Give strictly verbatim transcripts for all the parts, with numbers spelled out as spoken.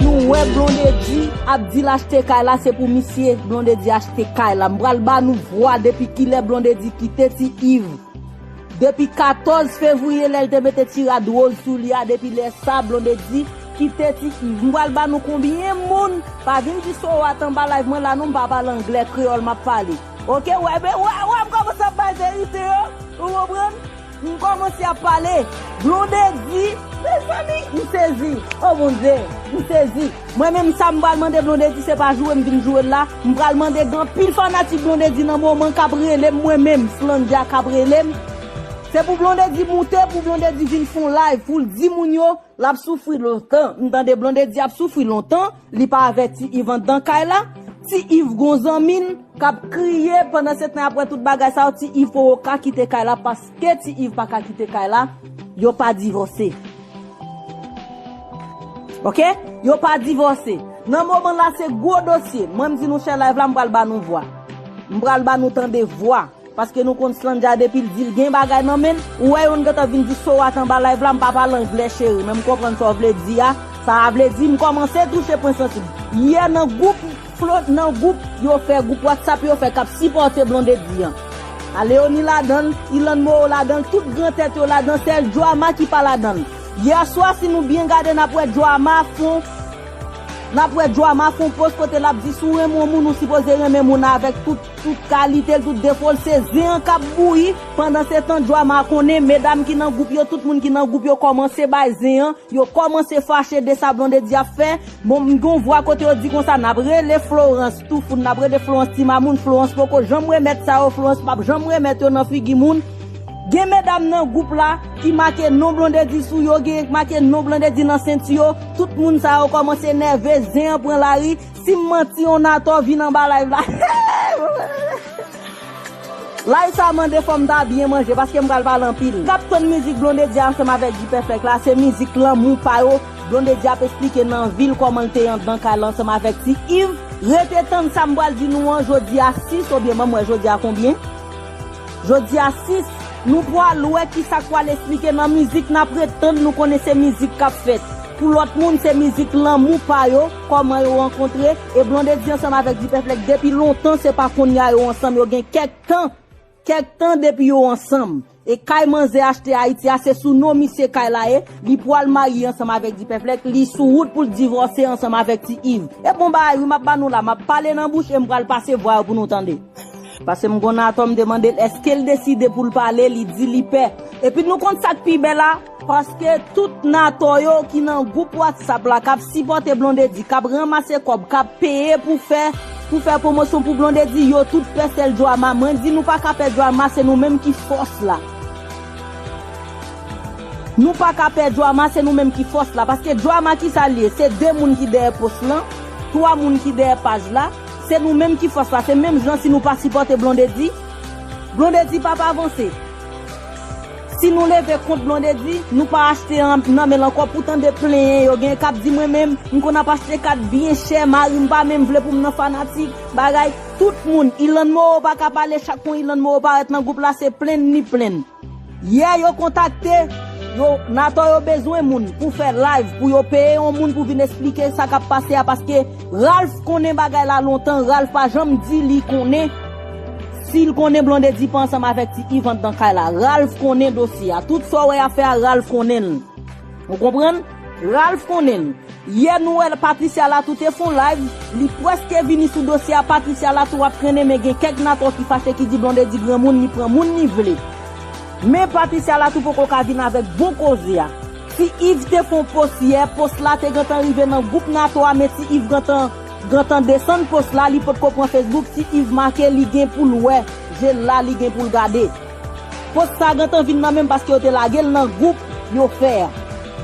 Nou wè Blondedy ap di l achte kay la, se pou misye Blondedy achte kay la. M pral ba nou vwa depi kilè Blondedy kite Ti Yves. Depi katòz fevriye, lè l te mete ti rad woz sou li a, depi lè sa, Blondedy kite Ti Yves. M pral ba nou konbyen moun pa vin di Sowat anba live mwen la, non, m pa pale anglè, kreyòl m ap pale. Oke, wè, men, wè, wè, m kòmanse ap bay verite yo, ou konprann? M kòmanse ap pale. Blondedy, mezanmi, m sezi. O Bondye, m sezi. Mwen menm sa m pral mande Blondedy, se pa joure m vin joure l la. M pral mande gen anpil fanatik Blondedy nan moman k ap rele m, mwen menm, Slandja k ap rele m. Se pou Blondedy moute, pou Blondedy vin fè yon live, pou l di moun yo, l ap soufri lontan. M tande Blondedy ap soufri lontan, li pa avèti Yves anndan kay la. Ti Yves gon zanmi l k ap kriye pandan se tan apre tout bagay sa yo, Ti Yves poko ka kite kay la paske Ti Yves pa ka kite kay la, yo pa divòse. Oke? Yo pa divòse. Nan moman la se gwo dosye. Mwen m di nou chè live la, m pral ba nou vwa. M pral ba nou tande vwa. Paske nou konn Slandja depi l di l gen bagay nan men l, ou wè youn gentan vin di Sowat anba live la, m pa pale anglè cheri, men m konprann sa w vle di a. Sa a vle di m kòmanse touche pwen sansib. Yè nan gwoup Flo, nan gwoup yo fè, gwoup WhatsApp yo fè k ap sipòte Blondedy an. A Leoni ladan l, Ilan Moro ladan l, tout gran tèt yo ladan, sèl Joama ki pa ladan l. Yè swa si nou byen gade n ap wè Joama fon, n ap wè Joama fon post kote l ap di si w renmen yon moun ou sipoze renmen moun nan avèk tout, tout kalite l, tout defo l, se zen an k ap bouyi. Pandan se tan Joama konnen medam ki nan gwoup yo, tout moun ki nan gwoup yo kòmanse bay zen an, yo kòmanse fache de sa Blondedy ap fè. Bon, m gen yon vwa kote yo di konsa, n ap rele Florence Toufoun, n ap rele Florence Timamoun, Florence poko janm remèt sa yo, Florence p ap janm remèt yo nan figi moun. Gen medam nan gwoup la ki make non Blondedy sou yo, gen k make non Blondedy nan senti yo. Tout moun sa yo kòmanse nève, zen an pran lari. Si m manti, yon atò vin anba live la. Live sa mande fò m ta byen manje paske m pral pale anpil. K ap tann mizik Blondedy ansanm avèk Dperfect la, se mizik lanmou pa yo. Blondedy ap esplike nan vi l kòman l te anndan kay la ansanm avèk Ti Yves. Rete tann sa m pral di nou an jodi a sis, oubyen ban m wè jodi a konbyen? Jodi a sis, nou pral wè kisa k pral esplike nan mizik n ap ret tann, nou konnen se mizik k ap fèt. Pou lòt moun, se mizik lanmou pa yo, kòman yo rankontre, e Blondedy ansanm avèk Dperfect depi lontan, se pa kounye a yo ansanm, yo gen kèk tan, kèk tan depi yo ansanm. E kay manzè achte Ayiti a, se sou non misye kay la ye, li pral marye ansanm avèk Dperfect, li sou wout pou l divòse ansanm avèk Ti Yves. E bon bagay wi, m ap ba nou la, m ap pale nan bouch e m pral pase vwa yo pou nou tande. Paske m gon atò m te mande l èske l deside pou l pale, li di li pè. Epi nou konn sa k pi bèl la, paske tout natò yo ki nan gwoup WhatsApp la k ap sipòte Blondedy, k ap ranmase kòb, k ap peye pou fè, pou fè pwomosyon pou Blondedy, yo tout pè sèl Joama. Mwen di nou pa ka pè Joama, se nou menm ki fòs la. Nou pa ka pè Joama, se nou menm ki fòs la. Paske Joama kisa l ye? Se de moun ki dèyè post lan, twa moun ki dèyè paj la. Se nou menm ki fòs la. Se menm jan si nou pa sipòte Blondedy, Blondedy p ap avanse. Si nou leve kont Blondedy, nou pa achte an, nan men l ankò pou tande plenyen yo. Gen k ap di mwen menm, m konn ap achte kat byen chè, mari m pa menm vle pou m nan fanatik, bagay. Tout moun, Ilan Moro pa ka pale, chak kon Ilan Moro parèt nan gwoup la, se plenn li plenn. Yè yo kontakte, yo, Nathan yo bezwen moun pou fè live, pou yo peye yon moun pou vin esplike sa k ap pase a, paske Ralph konnen bagay la lontan, Ralph pa janm di li konnen, si l konnen Blondedy pa ansanm avèk Ti Yves anndan kay la. Ralph konnen dosye a, tout sa w wè y ap fè a, Ralph konnen l. Ou konprann? Ralph konnen l. Yè nou wè Patricia Latou te fon live, li prèske vini sou dosye a, Patricia Latou ap trennen, men gen kèk Nathan ki fache ki di Blondedy granmoun, li pran moun li vle. Men Patricia Latou poko ka vin avèk bon koze a. Ti Yves te fon post yè, post la te gentan rive nan gwoup Nathan a, men Ti Yves gentan, gentan desann post la, li potko pran Facebook, Ti Yves make, li gen pou l wè, je l la, li gen pou l gade. Post sa gentan vin nan men m paske yo te lage l nan gwoup yo fè a.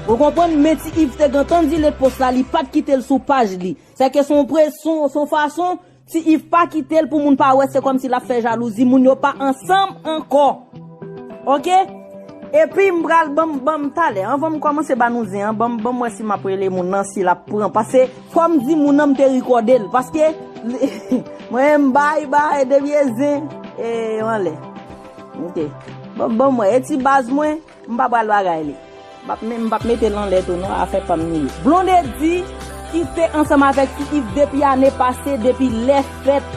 Ou konprann? Men Ti Yves te gentan delete post la, li pa t kite l sou paj li. Sèke se yon pre-, se yon, se yon fason, Ti Yves pa kite l pou moun pa wè, se kòmsi l ap fè jalouzi, moun yo pa ansanm ankò. Oke? Epi m pral ban m, ban m talè. Anvan m kòmanse ba nou zen an, ban m, ban m wè si m ap rele moun nan, si l ap pran. Paske fò m di moun nan m te rekòde l. Paske mwen m bay, bay, depi e zen, e anlè. Ok. Ban, ban m wè. E ti baz mwen, m pa pral bagay li. M p ap, m p ap mete l anlè tou non, afè pa m li ye. Blondedy ki te ansanm avèk Ti Yves depi ane pase, depi lè fèt,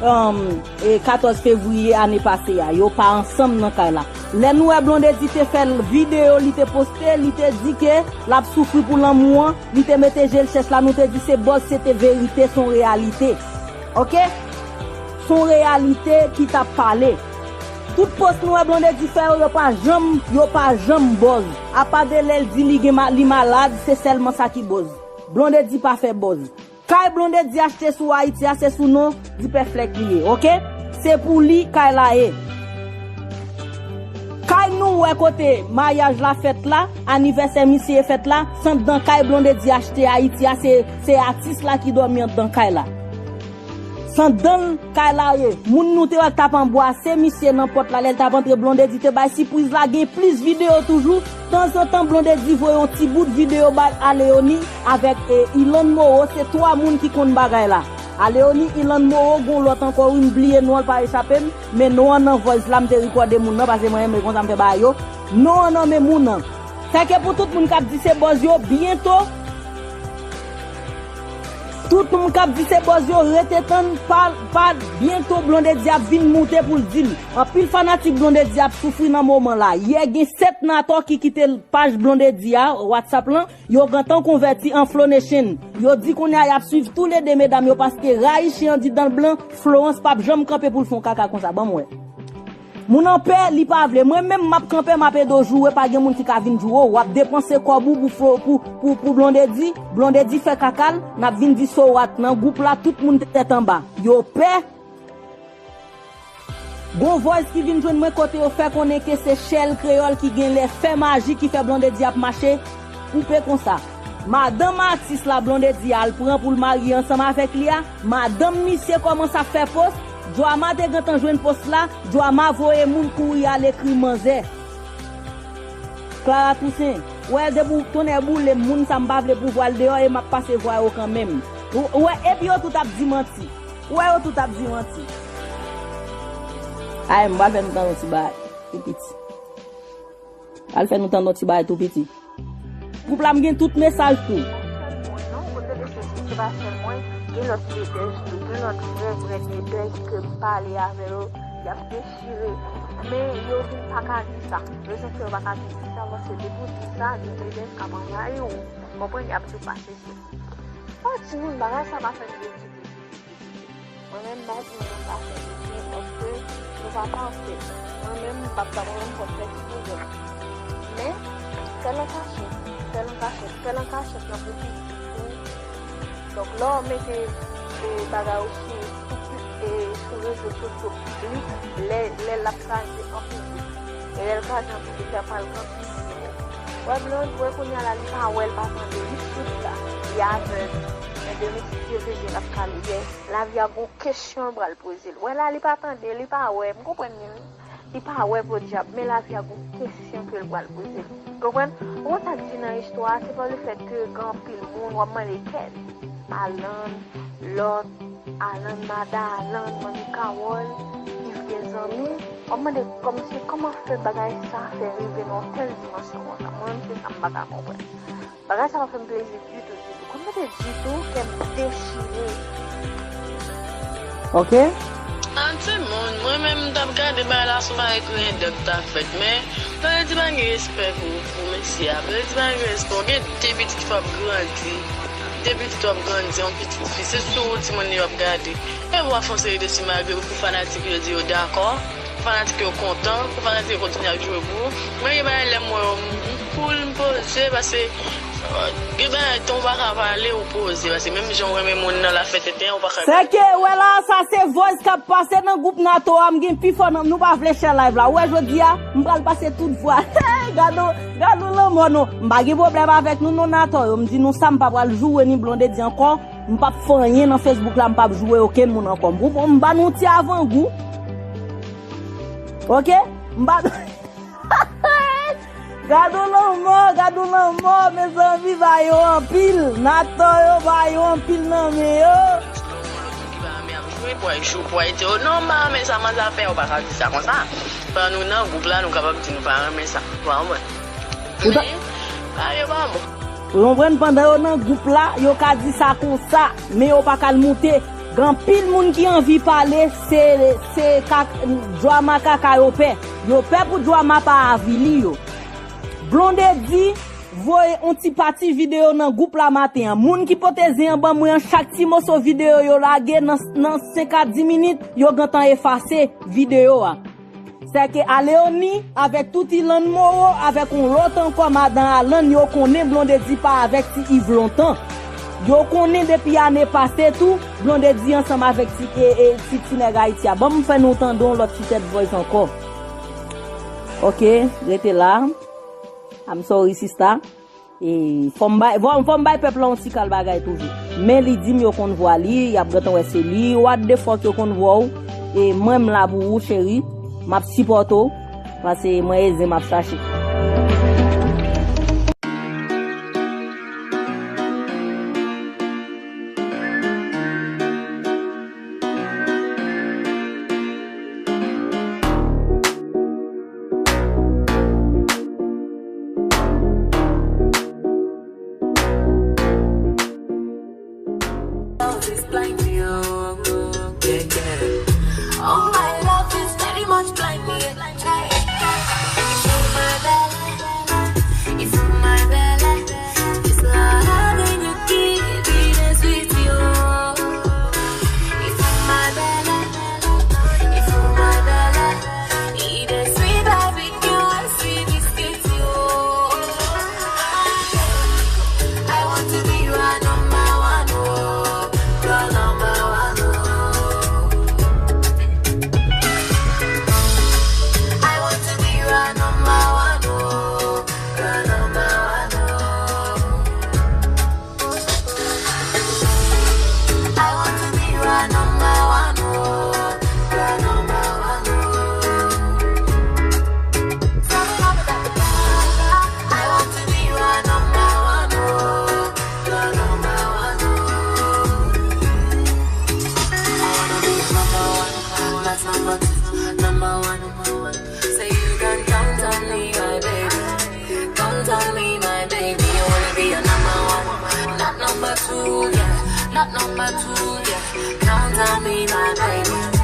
um, e katòz fevriye ane pase a. Yo pa ansanm nan kay la. Lè nou wè Blondedy te fè l videyo, li te poste, li te di ke l ap soufri pou lanmou an, li te mete je l chèch la, nou te di se buzz, se te verite, se yon reyalite. Ok? Se yon reyalite ki t ap pale. Tout post nou wè Blondedy fè yo, yo pa janm, yo pa janm buzz. Apa de lè l di li gen ma-, li malad, se sèlman sa ki buzz. Blondedy pa fè buzz. Kay Blondedy achte sou Ayiti a, se sou non Dipèflèk li ye, ok? Se pou li kay la ye. Kay nou wè kote maryaj la fèt la, anivèsè misye fèt la, se anndan kay Blondedy achte Ayiti a, se, se atis la ki dòmi anndan kay la. Se anndan kay la ye. Moun nou te wè k t ap anbwase misye nan pòt la, lè l t ap antre, Blondedy te bay sipriz la, gen plis videyo toujou. Tanzantan, Blondedy voye yon ti bout videyo bay Aleoni avèk, e, Ilan Moro, se twa moun ki konn bagay la. Aleoni, Ilan Moro, gon lòt ankò, wi, m bliye non l, pa echape m, men non an nan voice la, m te rekòde moun nan, paske mwen renmen konsa m fè bagay yo. Non an nan men moun nan. Sèke pou tout moun k ap di se buzz yo, byento, tout moun k ap di se buzz yo, rete tann, pa, pa, byento Blondedy ap vin moute pou l di l. Anpil fanatik Blondedy ap soufri nan moman la. Yè gen sèt natò ki kite paj Blondedy a, WhatsApp lan, yo gentan konvèti an Flow Nation. Yo di kounye a y ap swiv toulede medam yo paske rayi chen andidan l blan, Florence p ap janm kanpe pou l fè yon kaka konsa. Ban m wè. Moun an pè, li pa vle. Mwen menm, m ap kanpe, m ap ede w joure, pa gen moun ki ka vin joure w. W ap depanse kòb ou pou, flo, pou, pou, pou Blondedy. Blondedy fè kaka l, n ap vin di so what nan gwoup la, tout moun tèt anba. Yo pè. Gon voice ki vin jwenn mwen kote yo fè konnen ke se Shell Kreyòl ki genlè fè maji ki fè Blondedy ap mache koupe konsa. Madanm atis la Blondedy al pran pou l marye ansanm avèk li a, madanm misye kòmanse ap fè post, Joama te gentan jwenn post la, Joama voye moun kouri al ekri manzè. Clara Toussaint, ou wè depi w tonnè boule m, moun sa m pa vle pou vwa l deyò e m ap pase vwa yo kanmenm. Ou, ou wè, epi yo tout ap di manti. Ou wè yo tout ap di manti. Ay, m pral fè nou tande yon ti bagay tou piti. Al fè nou tande yon ti bagay tou piti. Gwoup la m gen tout mesaj tou. Sèl mwen non, kote de se, se pa sèl mwen, gen lòt medèj tou, gen lòt vrè, vrè medèj ke m pale avè yo, y ap dechire. Men yo vin pa ka di sa. Rezon fè yo pa ka vin di sa, paske depi w di sa, gen medèj k ap anvayi w. Konprann, y ap di w pa sesi. Pa timoun, bagay sa pa fè m vle di Mwen menm, m pa di moun sa fè li byen, paske nou pa pafè. Mwen menm, m p ap ta mwen menm kòm fè ti pou zòt. Men, fè l an kachèt, fè l an kachèt, fè l an kachèt nan pou piblik ou. Donk, lè w mete, e, bagay ou sou, sou pi-, e, sou rezo sosyo piblik, lè, lè l ap kraze an piblik. E lè l kraze an piblik, l ap pral gran swit. Wè Blonde, wè kounye a la, li pa wè, l pa tande, li soud la, li avèg. Ebyen, men ti Dye vle byen, l ap kale. Lavi a gon kesyon l pral poze l. Wè la, li pa tande, li pa wè. M konprann li, wi. Li pa wè podyab, men lavi a gon kesyon ke l pral poze l. Konprann? Ou konn sa k di nan istwa a, se pa lefèt ke gen anpil moun, w ap mande kèl, Alan, lòt, Alan, Mada Alan, Manmi Kawòl, Yves gen zanmi. W ap mande kòmsi kòman fè bagay sa fè rive nan yon tèl dimansyon konsa. Mwen menm, se sa m pa ka konprann. Bagay sa pa fè m plezi ditou, ditou. Kòm mwen te ditou, kè m dechire. Ok? An timoun, mwen menm m t ap gade bagay la sou bagay grendèk t ap fèt, men Blondedy pa gen respè pou, pou mesye a. Blondedy pa gen respè. Ou gen de pitit fò ap grandi. De pitit fò ap grandi, yon pitit fi. Se sou ou timoun yo ap gade. E w ap fè yon seri de ti malgre pou fanatik yo di yo dakò. Fanatik yo kontan, fanatik yo kontinye ap joure pou ou. Mwen gen bagay lè m wè yo, m, m cool, m poze, paske, euh, gen bagay tan ou pa ka pale, ou poze, paske menm jan ou renmen moun nan, l ap fè tenten, ou pa ka. Sèke, wè la, sa se voice k ap pase nan gwoup Nato a, m gen pi fò nan, nou pa vle share live la. Ou wè jodi a, m pral pase tout vwa. Hey, gad on, gad on lanmò non. M pa gen pwoblèm avèk nou non Nato yo, m di nou sa, m pa pral joure ni Blondedy ankò. M p ap fè anyen nan Facebook la, m p ap joure okenn moun ankò. M, m ba nou ti avangou. Ok? M ba Gad on lanmò, gad on lanmò, mezanmi, ba yo anpil. N atò yo, ba yo anpil nan men yo. Lòt moun ki pa renmen ap jwe, pou al jwe, pou al di yo, non, m pa renmen sa, manzè ap fè, ou pa ka di sa konsa. Pandan nou nan gwoup la, nou kapab di nou pa renmen sa. Ou pa konprann? Ou ta- Men, ba yo pa bon. Ou konprann, pandan yo nan gwoup la, yo ka di sa konsa, men yo pa ka l moute. Gen anpil moun ki anvi pale, se, se ka, djwama kaka yo pè. Yo pè pou djwama pa avili yo. Blondedy voye on ti pati videyo nan gwoup la maten an. Moun ki pote zen an ban mwen an, chak ti moso videyo yo lage nan, nan senk a dis minit, yo gentan efase videyo a. Sèke a Leoni avèk tout Ilan Moro avèk on lòt ankò madan Alan, yo konnen Blondedy pa avèk Ti Iv lontan. Yo konnen depi ane pase tou, Blondedy ansanm avèk ti, e, e, ti, ti nèg Ayiti a. Ban m fè nou tande on lòt ti tèt voice ankò. Ok, rete la. I'm sorry, sista. E, fò m bay, fò, fò m bay pèp la yon ti kal bagay toujou. Men li di m yo konn vwa li, y ap gentan wè se li. What the fuck yo konn vwa w? E mwen m la pou ou, cheri. M ap sipòte w. Paske mwen e zen m ap chache. Love is blind, yo. Yeah, yeah. Oh, my love is very much blind, yeah. If you my belly, if you my belly, it's not having you give me the sweet, yo. If you my belly, if you my belly, it is sweet, baby, you are sweet, it's sweet, yo. I want to be your number one, oh, your number one, oh. I want to be your number one, oh, your number one, oh. I want to be your number one, oh, your number one, oh. I want to be your number one, oh, your number one, oh. I wanna be your number one, not number two, number one, number one. Say you can count on me, my baby. Count on me, my baby. I wanna be your number one, not number two, yeah, not number two, yeah. Count on me, my baby.